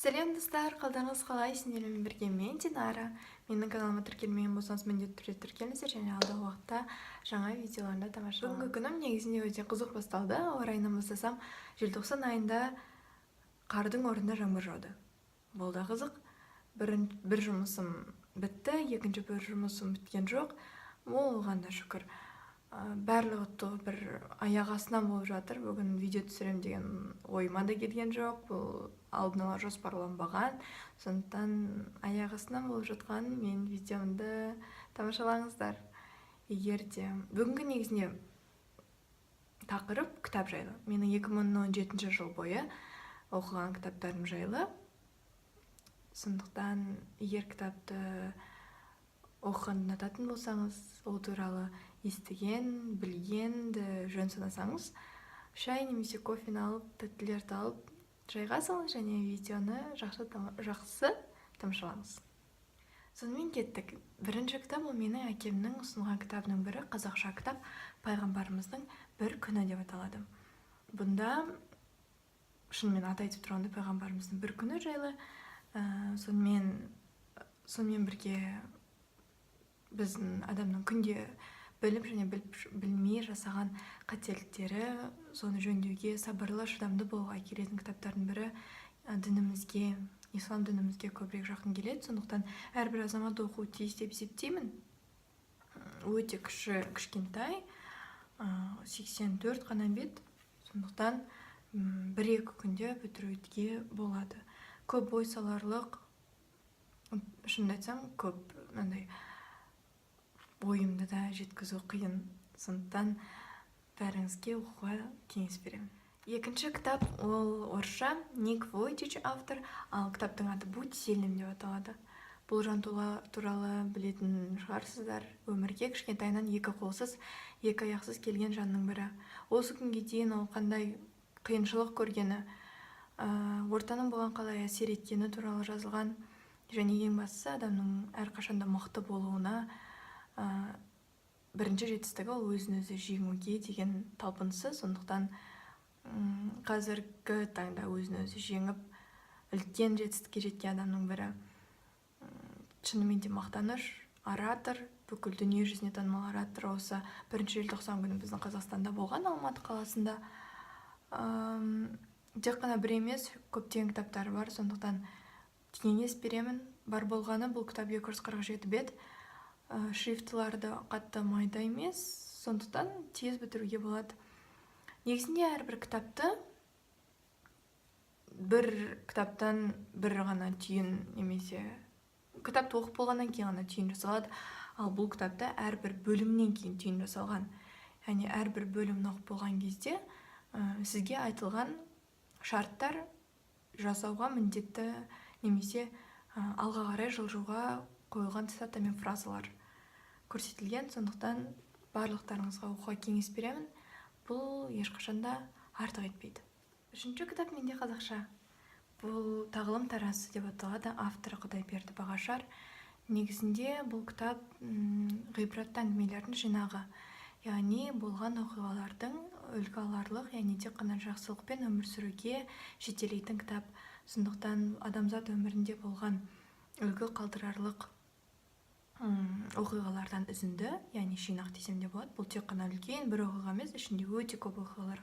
Сәлем, достар! Қалдарыңыз қалай? Сендермен бірге мен, Динара. Менің каналыма тіркелмеген болсаңыз, міндетті түрде тіркеліңіздер және алдағы уақытта жаңа видеоларымды тамашалаңыз. Бүгінгі күнім негізінде өте қызық басталды. Ауа райынан бастасам, желтоқсан айында қардың орнына жаңбыр жауды. Бұл да қызық. Бір жұмысым бітті, екінші бір жұмысым біткен жоқ. Ол оған да шүкір. Барлығы бір аяқ астынан болып жатыр. Бүгін видео түсіремін деген ойыма да келген жоқ, бұл алдын ала жоспарланбаған. Сондықтан аяқ астынан болып жатқан мен видеомды тамашалаңыздар. Егер де бүгінгі негізінде тақырып кітап жайлы, менің 2017 жыл бойы оқыған кітаптарым жайлы. Сондықтан егер кітапты оқығанды ұнататын болсаңыз, ол туралы естіген, білгенді жөн санасаңыз, шай немесе кофені алып, тәттілерді алып жайғасыңыз және видеоны жақсы тамашалаңыз. Сонымен, кеттік. Бірінші кітап — ол менің әкемнің ұсынған кітабының бірі, қазақша кітап, «Пайғамбарымыздың бір күні» деп аталады. Бұнда шынымен аты айтып тұрғандай, пайғамбарымыздың бір күні жайлы. Сонымен бірге біздің адамның күнде біліп және біліп, білмей жасаған қателіктері, соны жөндеуге, сабырлы, шыдамды болуға әкелетін кітаптардың бірі. Дінімізге, ислам дінімізге көбірек жақын келеді, сондықтан әрбір азамат оқуы тиіс деп есептеймін. Өте кіші, кішкентай, 84 қана бет, сондықтан 1-2 күнде бітіруге болады. Көп ой саларлық, шынымды айтсам, көп мынандай ойымды да жеткізу қиын, сондықтан бәріңізге оқуға кеңес беремін. Екінші кітап ол орысша, Ник Вуйчич автор, ал кітаптың аты «Будь сильным» деп аталады. Бұл жан туралы білетін шығарсыздар. Өмірге кішкентайынан екі қолсыз, екі аяқсыз келген жанның бірі. Осы күнге дейін ол қандай қиыншылық көргені, ортаның бұған қалай әсер еткені туралы жазылған. Және ең бастысы, адамның әрқашанда мықты болуына бірінші жетістігі — ол өзін өзі жеңуге деген талпынысы. Сондықтан қазіргі таңда өзін өзі жеңіп, үлкен жетістікке жеткен адамның бірі. Шынымен де мақтаныш. Оратор, бүкіл дүние жүзіне танымал оратор. Осы 1 желтоқсан күні біздің Қазақстанда болған, Алматы қаласында. Тек қана бір емес, көптеген кітаптары бар, сондықтан кеңес беремін. Бар болғаны, бұл кітап 247 бет. Шрифтылары да қатты майда емес, сондықтан тез бітіруге болады. Негізінде әрбір кітапты, бір кітаптан бір ғана түйін немесе кітапты оқып болғаннан кейін ғана түйін жасалады, ал бұл кітапта әрбір бөлімнен кейін түйін жасалған. Яғни әрбір бөлімін оқып болған кезде сізге айтылған шарттар, жасауға міндетті немесе алға қарай жылжуға қойылған цитата мен фразалар көрсетілген. Сондықтан барлықтарыңызға оқуға кеңес беремін, бұл ешқашан да артық етпейді. Үшінші кітап менде қазақша, бұл «Тағылым таразысы» деп аталады, авторы Құдайберді Бағашар. Негізінде бұл кітап ғибратты әңгімелердің жинағы, яғни болған оқиғалардың үлгі аларлық, яғни тек қана жақсылықпен өмір сүруге жетелейтін кітап. Сондықтан адамзат өмірінде болған үлгі қалдырарлық оқиғалардан үзінді, яғни жинақ десем де болады. Бұл тек қана үлкен бір оқиға емес, ішінде өте көп оқиғалар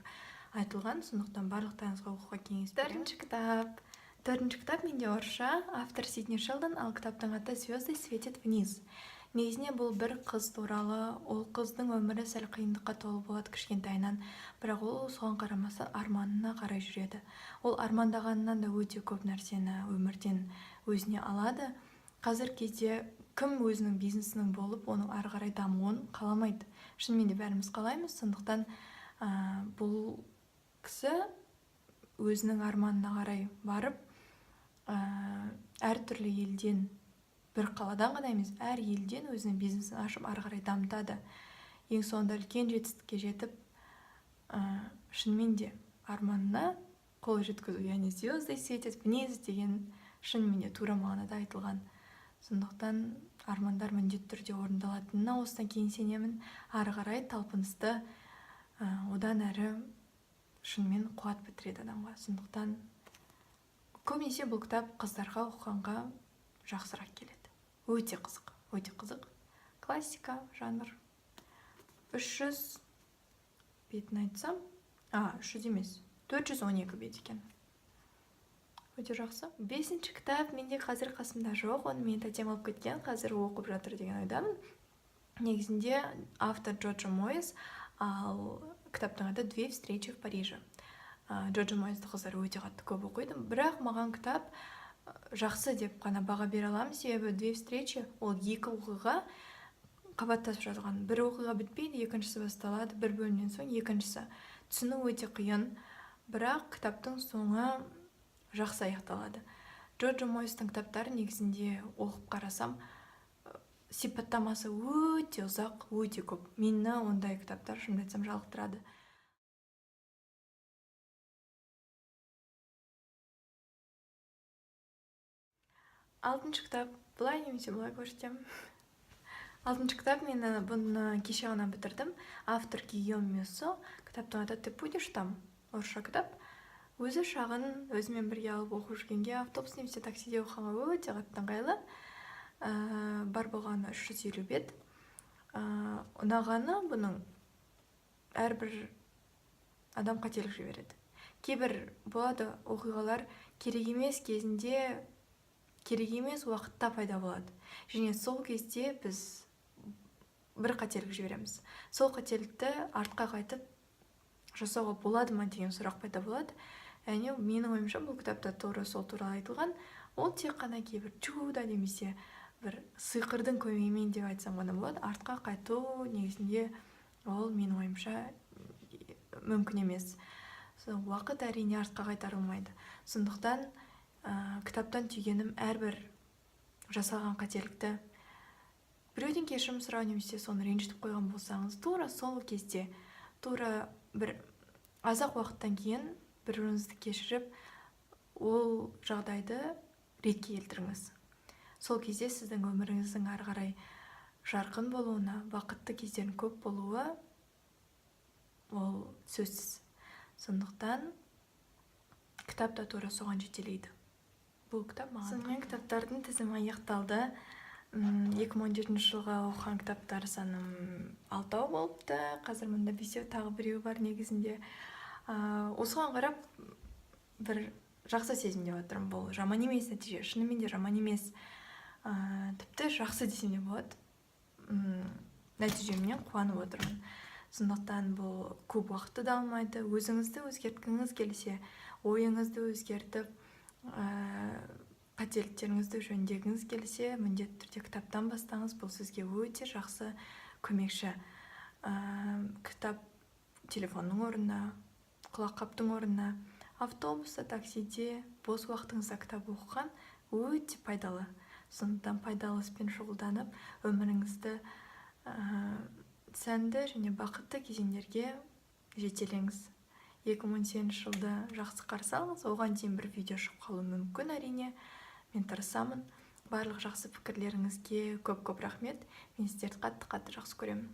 айтылған, сондықтан барлықтарыңызға оқуға кеңес беремін. Төртінші кітап менде орысша, автор Сидни Шелдон, ал кітаптың аты «Звезды светят вниз». Негізінде бұл бір қыз туралы. Ол қыздың өмірі сәл қиындыққа толы болады кішкентайынан, бірақ ол соған қарамастан арманына қарай жүреді. Ол армандағанынан да өте көп нәрсені өмірден өзіне алады. Қазіргі кезде кім өзінің бизнесінің болып, оның ары қарай дамуын қаламайды? Шынымен де бәріміз қалаймыз. Сондықтан бұл кісі өзінің арманына қарай барып, әртүрлі елден, бір қаладан ғана емес, әр елден өзінің бизнесін ашып, ары қарай дамытады. Ең соңында үлкен жетістікке жетіп, шынымен де арманына қол жеткізу, яғни «звезды светят вниз» деген шынымен де тура мағынада айтылған. Сондықтан армандар міндетті түрде орындалатынына осыдан кейін сенемін. Ары қарай талпынысты одан әрі шынымен қуат бітіреді адамға. Сондықтан Көбінесе бұл кітап қыздарға оқығанға жақсырақ келеді. Өте қызық, өте қызық. Классика жанр. 300 бетін айтсам, 300 емес, 412 бет екен. Өте жақсы. 5-ші кітап менде қазір қасымда жоқ, оны менің тәтем алып кеткен, қазір оқып жатыр деген ойдамын. Негізінде автор Джоджо Мойес, ал кітаптың аты «Две встречи в Париже». Джоджо Мойесті қыздар өте қатты көп оқиды, бірақ маған кітап жақсы деп қана баға бере аламын, себебі «Две встречи» ол екі оқиға қабаттасып жазылған. Бір оқиға бітпейді, екіншісі басталады, бір бөлімнен соң екіншісі. Түсіну өте қиын, бірақ кітаптың соңы жақсы аяқталады. Джоджо Мойестің кітаптары негізінде оқып қарасам, сипаттамасы өте ұзақ, өте көп. Мені ондай кітаптар, шынымды айтсам, жалықтырады. Алтыншы кітап былай немесе былай көрсетемін. Алтыншы кітап, мен бұны кеше ғана бітірдім. Автор Гийом Мюссо, кітаптың аты «Ты будешь там», орысша кітап. Өзі шағын, өзімен бірге алып оқып жүргенге, автобус немесе таксиде оқығанға өте қатты ыңғайлы. Бар болғаны 350 бет. Ұнағаны бұның әрбір адам қателік жібереді. Кейбір болады оқиғалар керек емес кезінде, керек емес уақытта пайда болады. Және сол кезде біз бір қателік жібереміз. Сол қателікті артқа қайтып жасауға болады ма деген сұрақ пайда болады. Яғни менің ойымша, бұл кітапта тура сол туралы айтылған. Ол тек қана кейбір чудо немесе бір сиқырдың көмегімен деп айтсам ғана болады. Артқа қайту негізінде ол менің ойымша мүмкін емес. Сол уақыт әрине артқа қайтарылмайды. Сондықтан кітаптан түйгенім, әрбір жасалған қателікті біреуден кешірім сұрау немесе соны ренжітіп қойған болсаңыз, тура сол кезде, тура бір аз-ақ уақыттан кейін бір-біріңізді кешіріп, ол жағдайды ретке келтіріңіз. Сол кезде сіздің өміріңіздің ары қарай жарқын болуына, бақытты кездердің көп болуы ол сөзсіз. Сондықтан кітап та тура соған жетелейді. Бұл кітап маған. Сонымен кітаптардың тізімі аяқталды. 2017 жылғы оқыған кітаптар саным 6 болыпты. Қазір мында 5, тағы біреуі бар негізінде. Осыған қарап бір жақсы сезімде отырмын. Бұл жаман емес нәтиже, шынымен де жаман емес. Тіпті жақсы десем де болады. Нәтижемнен қуанып отырмын. Сондықтан бұл көп уақытты да алмайды. Өзіңізді өзгерткіңіз келсе, ойыңызды өзгертіп, қателіктеріңізді жөндегіңіз келсе, міндетті түрде кітаптан бастаңыз. Бұл сізге өте жақсы көмекші. Кітап телефонның орнына, құлаққаптың орнына, автобуста, таксиде, бос уақытыңызда кітап оқыған өте пайдалы. Сондықтан пайдалы іспен шұғылданып, өміріңізді сәнді және бақытты кезеңдерге жетелеңіз. 2018 жылды жақсы қарсы алыңыз. Оған дейін бір видео шығып қалуы мүмкін, әрине. Мен тырысамын. Барлық жақсы пікірлеріңізге көп-көп рахмет. Мен сіздерді қатты-қатты жақсы көремін.